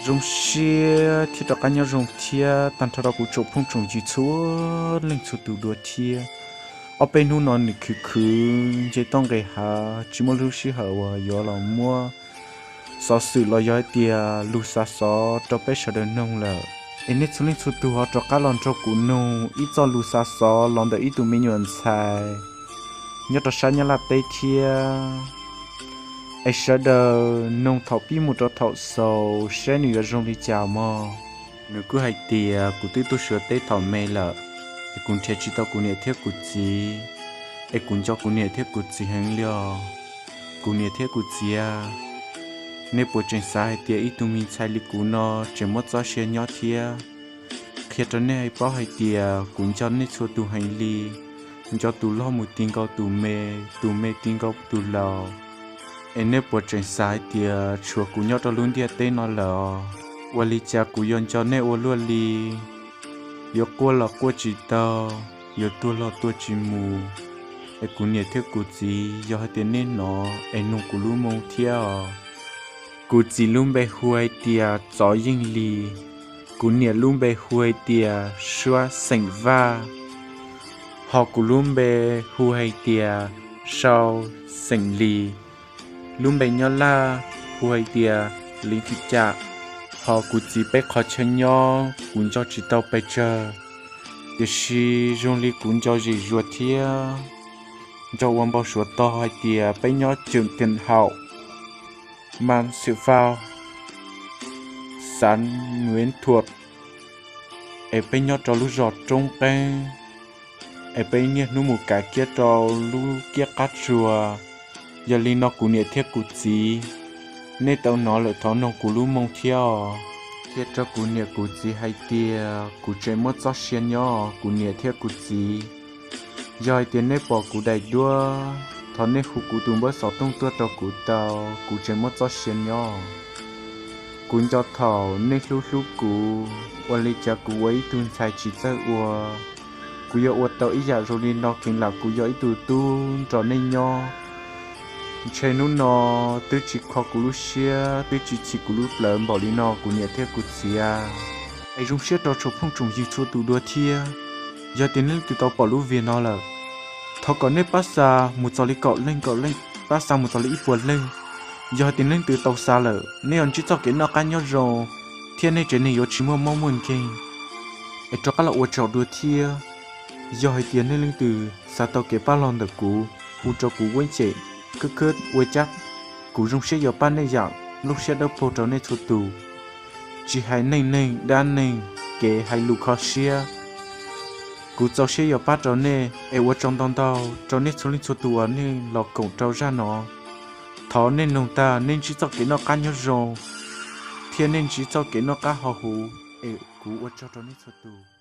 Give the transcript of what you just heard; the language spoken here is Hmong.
Zoo siab thiab rov qab nyob zoo thiab tag nrho rau kuv tsoom phooj tsoom ywg txhua leej txhua tus dua thiab. Ob peb hnub no nws khwv khwv nce toj nqis hav, tsis muaj lub sij hawm uas yuav los muab xov xwm los yog hais tias lus xa xov rau peb sawv daws noog lawm. Es nej txhua leej txhua tus ho rov qab los nrog kuv noog ib txoj lus xa xov los ntawm ib tug me nyuam ntxhais nyob rau sab Nyab Laj teb thiab. Es sawv daws noog thaum pib mus rau thaum xaus saib nws yuav zoo li cas mog. Nws kuj hais tias kuv twb tuaj Suav teb thaum me lawm, es kuv nrhiav tsis tau kuv niam thiab kuv txiv, es kuv nco kuv niam thiab kuv txiv heev li os. Kuv niam thiab kuv txiv a, nej puas tseem xav hais tias ib tug me ntxhais li kuv no tseem muaj txoj sia nyob thiab? Qhia rau nej paub hais tias kuv nco nej txhua tus heev li, nco tus loj mus ti nkaus tus me, tus me ti nkaus tus laus. Es nej puas tseem xav hais tias tshuav kuv nyob rau lub ntiaj teb no lawm os? Ua li cas kuv yuav nco nej ua luaj li? Yuav quaj los quaj tsis tau, yuav tuag los tuag tsis mus. Es kuv niam thiab kuv txiv, yog hais tias nej hnov es nug kuv lub moo thiab os. Kuv txiv lub npe hu hais tias Tsov Yeej Lis, kuv niam lub npe hu hais tias Suab xeem Vaj, ho kuv lub npe hu hais tias Sau xeem Lis. Lub npe nyob Laj hu hais tias Li Thim Cam, ho kuv txiv peb qhov chaw nyob kuv nco tsis tau pes tsawg, tiam sis zoo li kuv nco zem zuag thiab. Nco ua npau suav tog hais tias peb nyob Cwm Tiam Haum, Mas Xim Fau, Xav Nuev Thuam, es peb nyob rau lub zos Roob Qeeb, es peb niaj hnub mus kav kiab rau lub kiab qab tsuas. Yog li no kuv niam thiab kuv txiv, nej tau hnov lawm thov noog kuv lub moo thiab os. Qhia rau kuv niam kuv txiv hais tias kuv tseem muaj txoj sia nyob, kuv niam thiab kuv txiv. Yog hais tias nej pom kuv daim duab, thov nej hu kuv tus npawb xov tooj tuaj rau kuv tau, kuv tseem muaj txoj sia nyob. Kuv nco thaum nej hlub hlub kuv, ua li cas kuv ua ib tug ntxhais tsis txawj ua. Kuv yuav ua tau ib yam zoo li no kheev lam kuv yog ib tug tub nrog nej nyob. Ntshe hnub no twb tsis kho kuv lub siab, twb tsis chim kuv lub plawv npaum li no kuv niam thiab kuv txiv. Es zoo siab rau tsoom phooj tsoom ywg txhua tus dua thiab. Yog tias nej leej twg tau pom lub video no lawm, thov kom nej pab xa mus txog li kaum leej, kaum leej pab xa mus txog li ib puas leej. Yog hais tias nej leej twg tau xa lawm, nej yuav ntsib txoj kev noj qab nyob zoo, thiab nej tsev neeg yuav tsis muaj mob muaj nkeeg. Es rov qab los ua tsaug dua thiab. Yog hais tias nej leej twg xav tau kev pab los ntawm kuv, hu rau kuv uab cem, khwb khwb ua cab, kuv zoo siab yuav pab nej yam lub siab dawb paug rau nej txhua tus. Tsis hais neej neeg dab neeg, kev hais lus kho siab, kuv txaus siab yuav pab rau nej. Es ua tsaug ntau ntau rau nej txhua leej txhua tus uas nej los koom rau zaj no. Thov nej noog tag nej ntsib txoj kev noj qab nyob zoo, thiab nej ntsib txoj kev noj qab haus huv. Es kuv ua tsaug rau nej txhua tus.